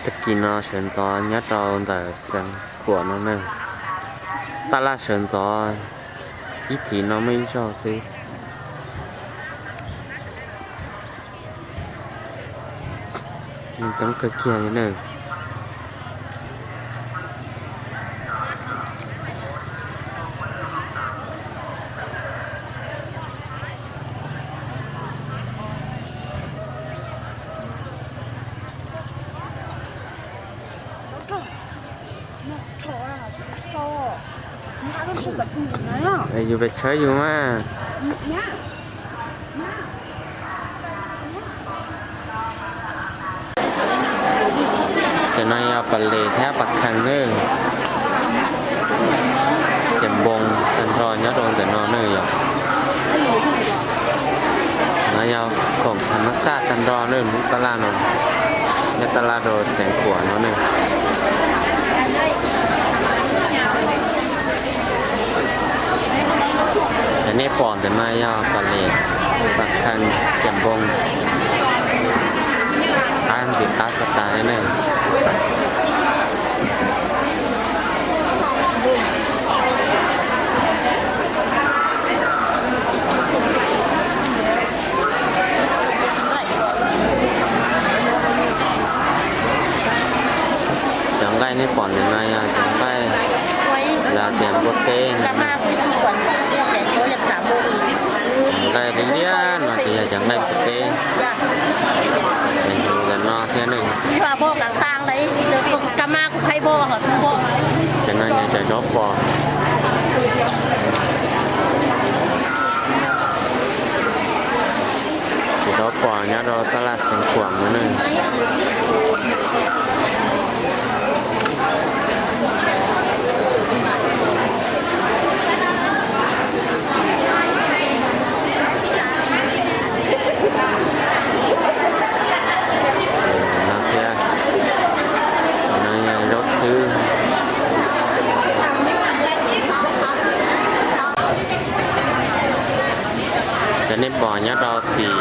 Tag kis no sawv ntxov nyob rau ntawm Xeev Khuam no na, tab laj sawv ntxov ib thim no muaj ib zaug xwb. Coob kawg kiag li na. Yus pes tshawb yus mas. Cov no yog pas les thiab pas khees na. Ces npoo tag nrho nyob rau ntawm no na yom. No yog khoom tham mab xaj tag nrho na, lub tab laj no, nyob tab laj rau Xeev Khuam no na. Cov nej pom ntawm no yog pas les, pas khees, ces npoo, qab ntxim qab tshaj tas li na. Cov nqaij nej pom ntawm no yog cov nqaij lawv tias npua teb no. Nqaij liab liab no ces yog cov nqaij npua teb. Ntawm no thiab ne. Cov no yog cov zaub pos. Cov zaub pos nyob rau tab laj Xeev Khuam no ne. No thiab, no yog zaub xwb. Cov nej pom nyob rau tim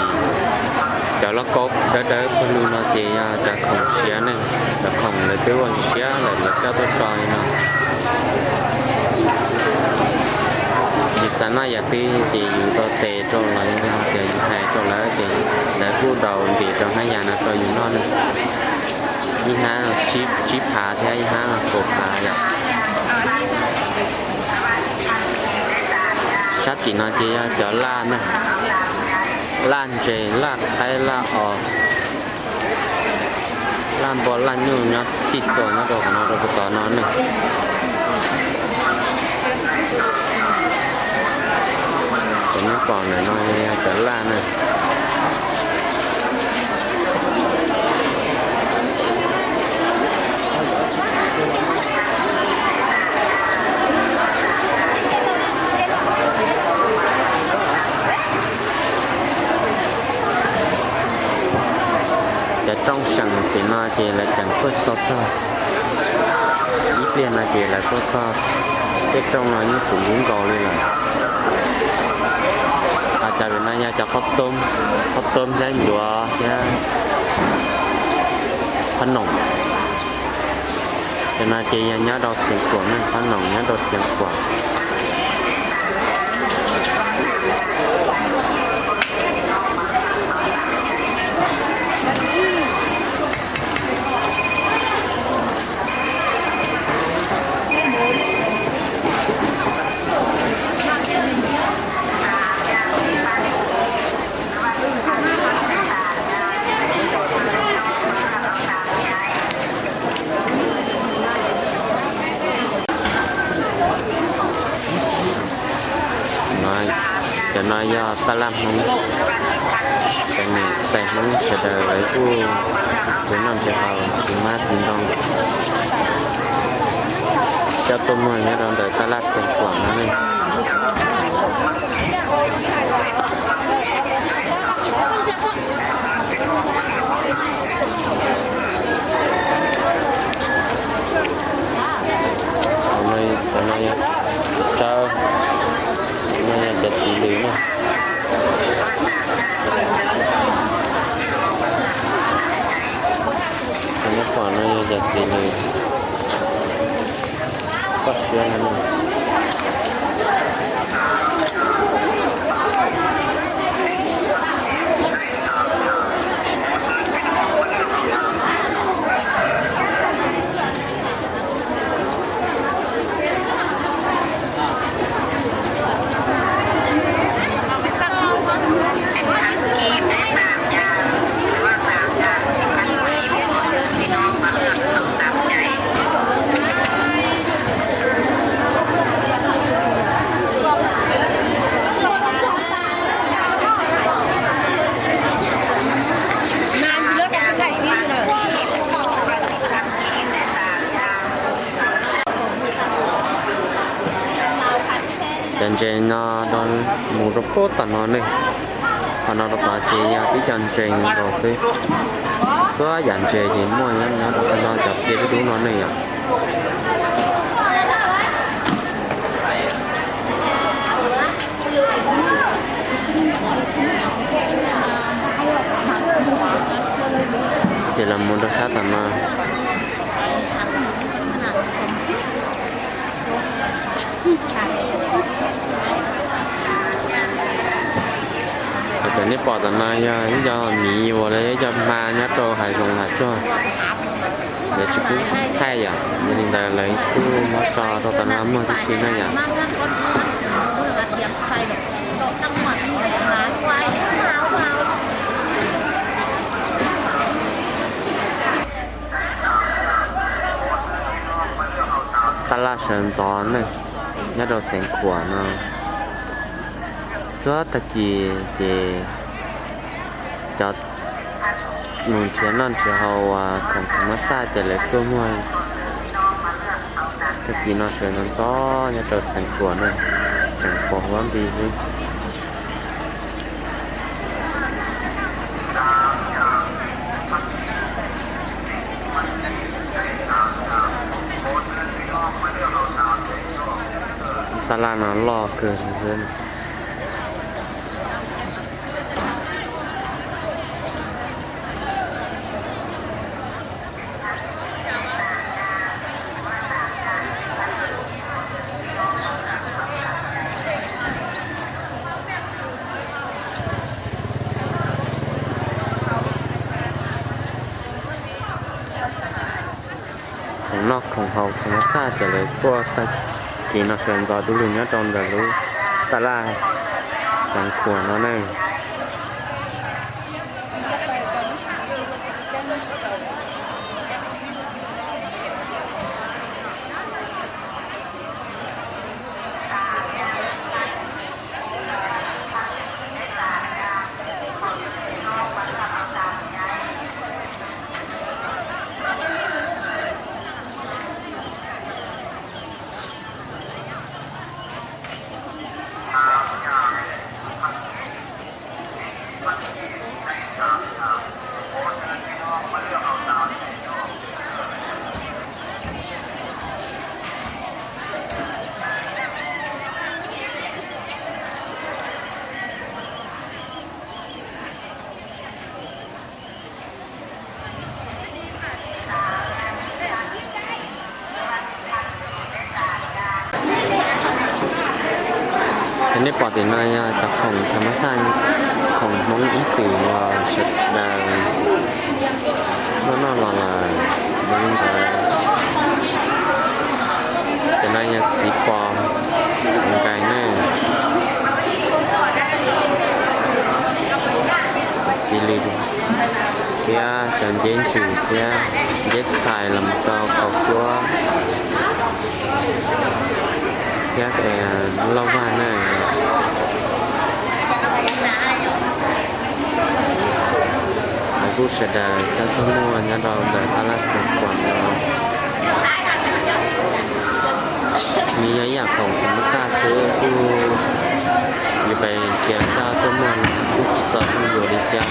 cov lauj kaub dawb dawb pawg lug no ces yog cov khoom siav ne, cov khoom lawv twb ua siav lawm lawv coj tuaj tso li no. Yus xav noj yam twg ces yus tau tes rau los yog tias yus hais rau lawv ces lawv kuj daus ntim rau hnab yas no rau yus noj ne. Ib hnab tsib phav thiab ib hnab kaum phav yom. Sab tim no ces yog cov laj na, laj ntses, laj thaib, laj os, laj npua laj nyuj nyob txhij txhua nyob rau qhov no rau puag tod no ne. Cov nej pom ntawm no yog cov laj na. Cov rooj seem tim no ces lawv tseem tuaj tsis tau txog. Ib pliag no ces lawv tuaj txog tej rooj no yeej puv nkaus li lawm. Cov no yog cov qhaub toob, qhaub toob thiab ncuav thiab qhob noom. Cov no ces yog nyob rau Xeev Khuam ne, qhob noom nyob rau Xeev Khuam. Cov no yog tab laj Hmoob, cov niam tais Hmoob sawv daws lawv kuj tsis noj tsis haus, tsis mab tsis ntoo, coj tuaj muag nyob rau ntawm tab laj Xeev Khuam no ne. Cov no yog cov tsawb, cov no yog cov txiv lws na. Cov nej pom no Cov txiv lws koj siab no. Cov ntses no mus rau puag tom no ne. Qhov no rau tod ces yog ib co ntses nkaus xwb. Txhua yam ntses ces muaj nyob nyob rau qhov no, cov txiv dub dub no ne yom. Ces los mus rau sab tom no. Cov nej pom tom no yog ib co miv uas lawv ib co hma nyob rau hav zoov hav tsuag. Lawv tsis pub thaij yom, yog li ntawd lawv kuj muab tso rau tom no muag tib si na yom. Tab laj sawv ntxov ne, nyob rau Xeev Khuam no. Txhua tag kis ces cov mus nrhiav noj nrhiav haus uas khoom thas mas xaj ces lawv tuaj muag. Tag kis no sawv ntxov ntxov nyob rau Xeev Khuam ne, tseem pos huab npi xwb. Tab laj no loj kawg li thiab. Khoom noj khoom haus khoom thas mas xaj ces lawv tuaj tag kis no sawv ntxov dub lug nyob rau ntawm lub tab laj Xeev Khuam no ne. Cov nej pom tim no yog cov khoom thas mas xaj, khoom Hmoob ib txwm uas sawv daws noj noj los lawm. Yog li ntawd, cov no yog txiv pos, nkais ne, txiv lws thiab cov nceb ntsws thiab nceb txhais los rau kaus suab thiab lauj vag na. Kuj sawv daws coj tuaj muag nyob rau ntawm tab laj Xeev Khuam no. Nws yog ib yam khoom thas mas xaj xwb, kuj yus pais nrhiav coj tuaj muag kuj tsis txaus zuj zus li cas.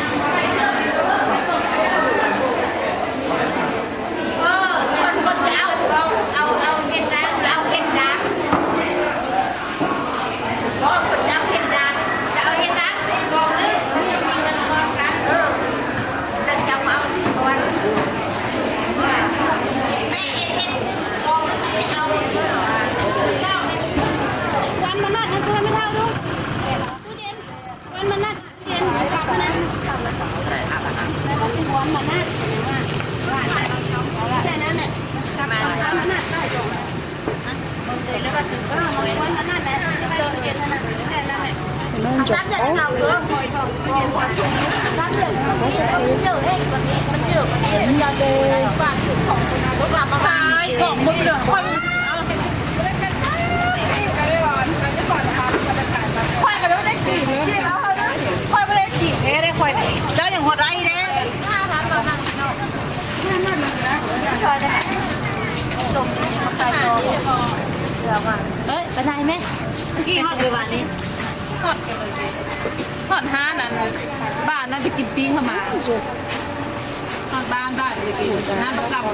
Peb nais me, thom hab na, npaj na twb kis pib hab mas, thom npaj npaj na pab kam.